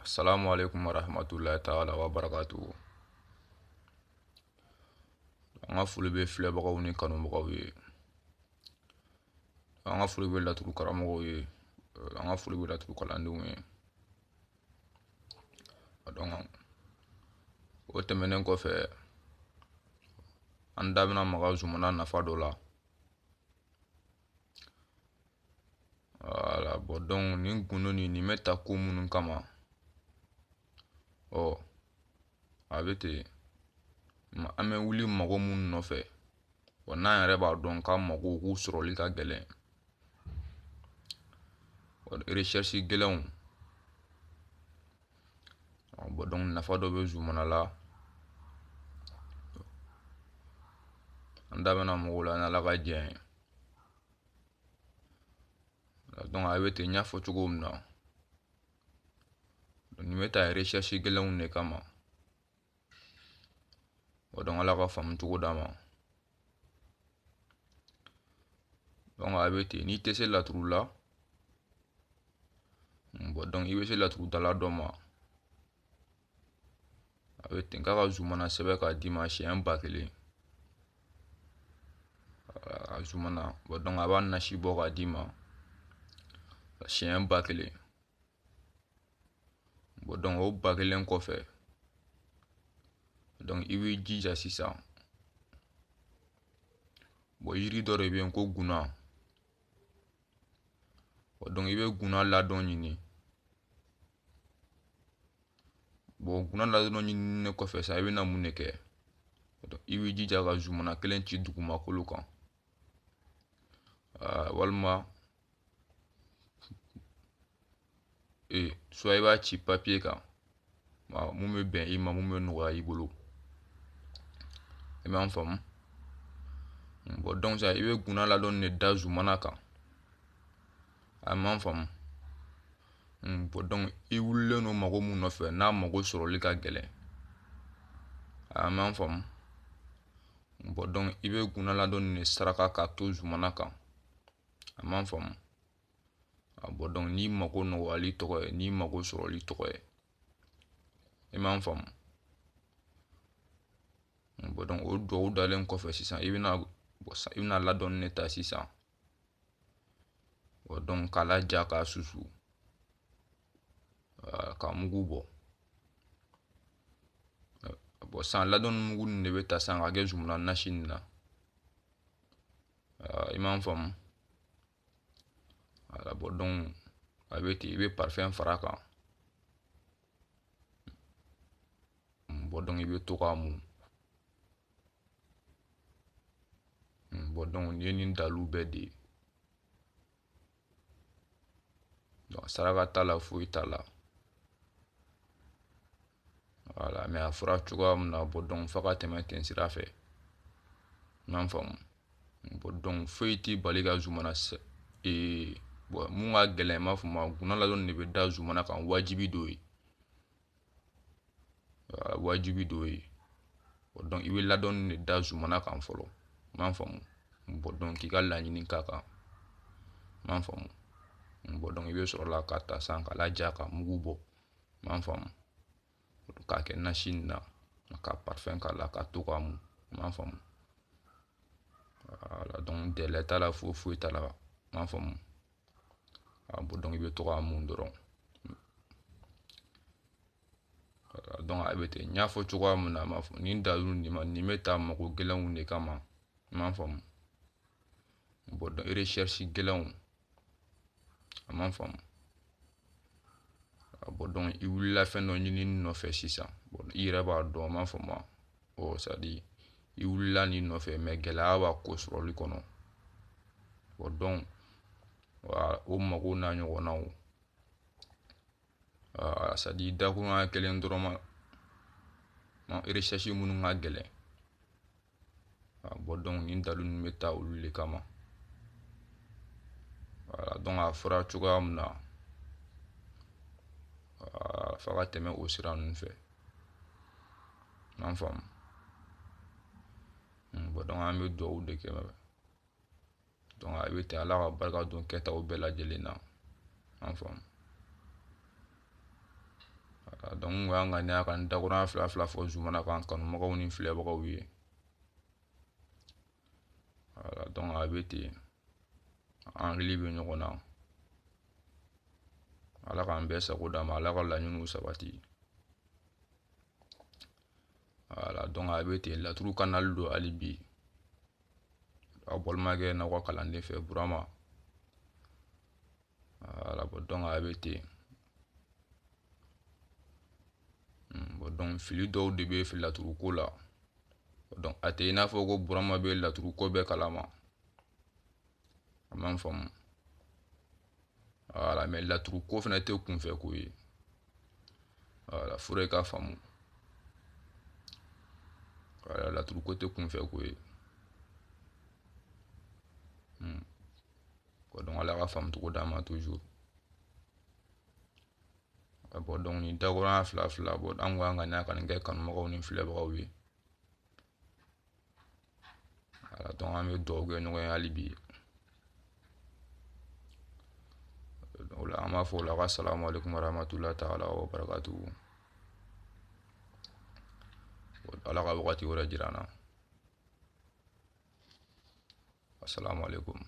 Assalamu alaikum warahmatullahi ta'ala wa barakatuhu. An ka foli bɛ filɛbagaw ni kanubagaw ye. An ka foli bɛ laturu karamɔgɔw ye. An ka foli bɛ laturu kalandenw ye. Donc o tɛmɛnen kɔfɛ, an da bɛna maga zumana nafa dɔ la. Voilà, bon donc nin gundo nin bɛ ta ko minnu kama, ɔ a bɛ ten, an bɛ wuli mago minnu nɔfɛ, wa n'an yɛrɛ b'a dɔn k'an mago k'u sɔrɔli ka gɛlɛn, recherche gɛlɛnw. Bon donc nafa dɔ bɛ zumana la, an da bɛna mɔgɔw la n'Ala ka diɲɛ ye. Donc a bɛ ten, n y'a fɔ cogo min na, nin bɛ ta recherche gɛlɛnw de kama. Donc Ala ka faamu cogo d'a ma. Donc a bɛ ten, n'i tɛ se laturu la, bon donc i bɛ se laturudala dɔ ma, a bɛ ten k'a ka zumana sɛbɛn k'a d'i ma siɲɛ 1000. A zumana, bon donc a b'a nasi bɔ k'a d'i ma siɲɛ 1000. Bon donc o 1000 kɔfɛ, donc i b'i jija sisan. Bon yiri dɔ de bɛ yen ko guna. Bon donc i bɛ guna ladɔn ɲini. Bon guna ladɔn ɲininen kɔfɛ sa, i bɛna mun de kɛ? I b'i jija ka zumana kelen ci dugumakolo kan, walima soit i b'a ci papier kan, mun bɛ bɛn i ma, mun bɛ nɔgɔya i bolo. I b'an faamu? Bon donc sa, i bɛ guna ladɔn de da zumana kan. A m'an faamu? Bon donc i wulilen don mago mun nɔfɛ, n'a mago sɔrɔli ka gɛlɛn. A m'an faamu? Bon donc i bɛ guna ladɔn de saraka k'a to zumana kan. A m'an faamu? Bon donc n'i mago nɔgɔyali tɔgɔ ye, n'i mago sɔrɔli tɔgɔ ye. I m'an faamu? Bon donc o duwawu dalen kɔfɛ sisan, i bɛna ladɔnni de ta sisan. Bon donc k'a laja, k'a susu, k'a mugu bɔ. Bon san ladɔnni mugu nin de bɛ ta san k'a kɛ zumana nasi nin na. I m'an faamu? Voilà, bon donc a bɛ ten, i bɛ parfum fara a kan. Bon donc i bɛ to k'a mun. Bon donc nin ye nin dalu bɛɛ de ye. Donc saraka t'a la, foyi t'a la. Voilà, mais a fɔra cogoya min na, bon donc f'a ka tɛmɛ ten sira fɛ. I m'an faamu? Bon donc foyi t'i bali ka zumana bon mun ka gɛlɛn, i m'a faamu, guna ladɔnni de bɛ da zumana kan, wajibi dɔ ye. Wajibi dɔ ye. Bon donc i bɛ ladɔnni de da zumana kan fɔlɔ. I m'a faamu? Bon donc k'i ka laɲini k'a kan. I m'a faamu? Bon donc i bɛ sɔrɔ la k'a ta san k'a laja, ka mugu bɔ. I m'a faamu? K'a kɛ nasi nin na, ka parfum k'a la, ka to k'a mun. I m'a faamu? Voilà, donc dɛlɛ t'a la, foyi foyi t'a la. I m'a faamu? Bon donc i bɛ to k'a mun dɔrɔn. Donc a bɛ ten, n y'a fɔ cogoya min na, a ma fɔ nin dalu nin ma, nin bɛ ta mago gɛlɛnw de kama. I m'a faamu? Bon donc recherche gɛlɛnw. A m'a faamu? Bon donc i wulila fɛn dɔ ɲinini nɔfɛ sisan, bon i yɛrɛ b'a dɔn, a m'a faamu? Ɔ c'est à dire i wulila nin nɔfɛ, mais gɛlɛya b'a ko sɔrɔli kɔnɔ. Bon donc o mago n'a ɲɔgɔnnaw, c'est à dire dakurunya kelen dɔrɔn ma, recherche minnu ka gɛlɛn. Bon donc nin dalu ninnu bɛ ta olu de kama. Voilà, donc a fɔra cogoya min na, f'a ka tɛmɛ o sira ninnu fɛ. I m'a faamu? Bon donc an bɛ duwawu de kɛ. Donc a bɛ ten, Ala ka barika don kɛtaw bɛɛ lajɛlen na. An faamu. Donc n kun y'a ŋaniya ka n dakurunya fila fila fɔ Zumana kan kanubagaw ni filɛbagaw ye. Voilà, donc a bɛ ten, an hakili bɛ ɲɔgɔn na. Ala k'an bɛɛ sago d'an ma, Ala ka laɲiniw sabati. Voilà, donc a bɛ ten, laturu kanali don hali bi aw balimakɛ n'aw ka kalanden fɛ Burama. Voilà, bon, donc a bɛ ten. Bon, donc fili dɔw de bɛ laturu ko la. Donc a tɛ i n'a fɔ ko Burama bɛ laturu ko bɛɛ kalama. A ma faamu. Voilà, mais laturu ko fana tɛ kunfɛ ko ye. Voilà, fura i ka faamu. Voilà, laturu ko tɛ kunfɛ ko ye. Bon, donc Ala ka faamucogo d'an ma toujours. Bon, donc nin dakurunya fila fila, bon, an ko an ŋaniya ka nin kɛ kanubagaw ni filɛbagaw ye. Voilà, donc an bɛ dugawu kɛ ɲɔgɔn ye hali bi. O la an b'a fɔ o la ka salamu aleykum warahmatulahi taala wa barakatuhu. Ala ka wagati wɛrɛ jira an na. Assalamu alaikum.